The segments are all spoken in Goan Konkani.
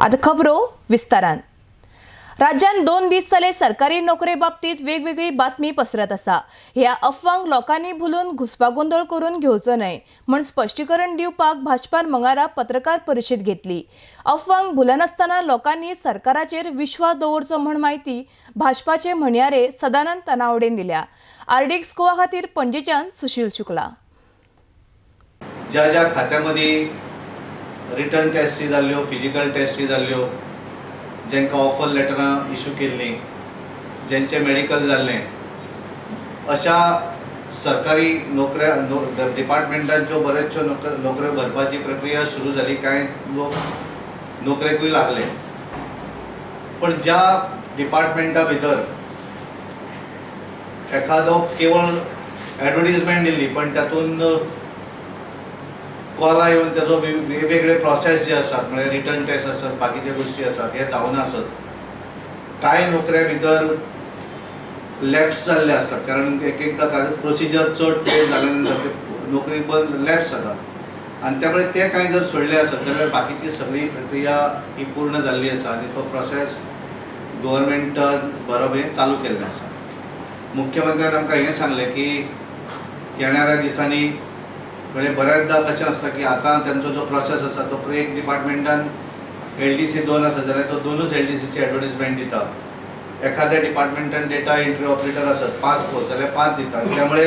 आतां खबरो विस्तारान. राज्यान 2 दीस जाले सरकारी नोकरे बाबतीत वेगवेगळी बातमी पसरत आसा. ह्या अफवांक लोकांनी भुलून घुस्पागोंदळ करून घेवचो न्हय म्हूण स्पश्टीकरण दिवपाक भाजपान मंगळारा पत्रकार परिशद घेतली. अफवांक भुलनासतना लोकांनी सरकाराचेर विश्वास दवरचो म्हूण म्हायती भाजपाचे म्हणयारे सदानंद तानावडेन दिल्या. आरडीएक्स गोवा खातीर पणजेच्यान सुशील शुक्ला. ज्या ज्या खात्यामध्ये रिटर्न टेस्टी जाल्ल्यो, फिजिकल टेस्टी जाल्ल्यो, जांकां ऑफर लेटरां इशू केल्लीं, ज्यांचें मेडिकल जाल्लें, अशा सरकारी नोकऱ्या डिपार्टमेंटांच्यो बऱ्याचश्यो नोकऱ्यो भरपाची प्रक्रिया सुरू जाली. कांय लोक नोकरेकूय लागले. पण ज्या डिपार्टमेंटा भितर एखादो केवळ ॲडवर्टीजमेंट दिल्ली पण तातूंत कॉला येवन ताजो वेगवेगळे प्रोसेस जे आसात, म्हळ्यार रिटर्न टेस्ट आसत, बाकीचे गोश्टी आसात, हे जावना आसत. कांय नोकऱ्या भितर लॅप्स जाल्ले आसतात, कारण एक एकदां प्रोसिजर चड वेळ जाल्या नंतर ते नोकरी बंद लॅप्स जाता आनी त्यामुळे ते कांय जर सोडले आसत जाल्यार बाकीची सगळी प्रक्रिया ही पूर्ण जाल्ली आसा आनी तो प्रोसेस गव्हर्मेंटान बरोबर हें चालू केल्लें आसा. मुख्यमंत्र्यान आमकां हें सांगलें की येणाऱ्या दिसांनी म्हणजे बऱ्याचदा कशें आसता की आतां तांचो जो प्रोसेस आसा तो एक डिपार्टमेंटान LDC 2 आसा जाल्यार तो 2च LDCची एडवर्टीजमेंट दिता. एखाद्या डिपार्टमेंटान डेटा एंट्री ऑपरेटर आसत 5 पोस्ट जाल्यार 5 दिता. त्यामुळे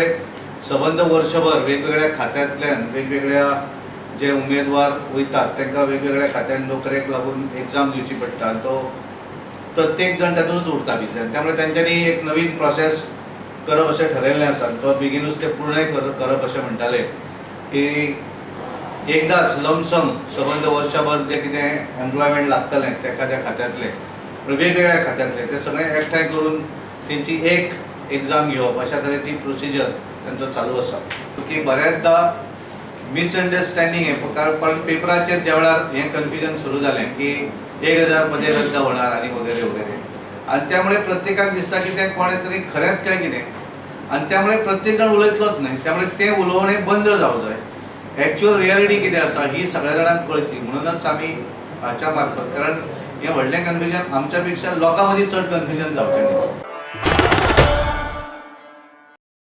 सबंद वर्षभर वेगवेगळ्या खात्यांतल्यान वेगवेगळ्या जे उमेदवार वयतात तांकां वेगवेगळ्या खात्यान नोकरेक लागून एग्जाम दिवची पडटा आनी तो प्रत्येक जाण तातूंतच उरता भितर. त्यामुळे तांच्यांनी एक नवीन प्रोसेस करप अशें ठरयल्लें आसा. तो बेगिनूच ते पूर्णय करप अशें म्हणटाले की एकदाच लमसम सबंद वर्षभर जे कितें एम्प्लॉयमेंट लागतलें ते एखाद्या खात्यांतलें वेगवेगळ्या खात्यांतलें ते सगळें एकठांय करून तेंची एक एग्जाम घेवप अशा तरेची प्रोसिजर तांचो चालू आसा. की बऱ्याचदा मिसअंडरस्टँडींग हें कारण पेपराचेर ज्या वेळार हें कन्फ्युजन सुरू जालें की 1000 पदे रद्द होणार आनी वगैरे वगैरे, आनी त्यामुळे प्रत्येकाक दिसता की तें कोणें तरी खरेंच काय कितें, आनी त्यामुळे प्रत्येक जाण उलयतलोच न्हय, त्यामुळे तें उलोवणें बंद जावं जाय. एक्चुअल रियलिटी कितें आसा ही सगळ्या जाणांक कळची म्हणूनच आमी हाच्या मार्फत, कारण हें व्हडलें कन्फ्युजन आमच्या पेक्षा लोकां मदीं चड कन्फ्युजन जावचें न्ही.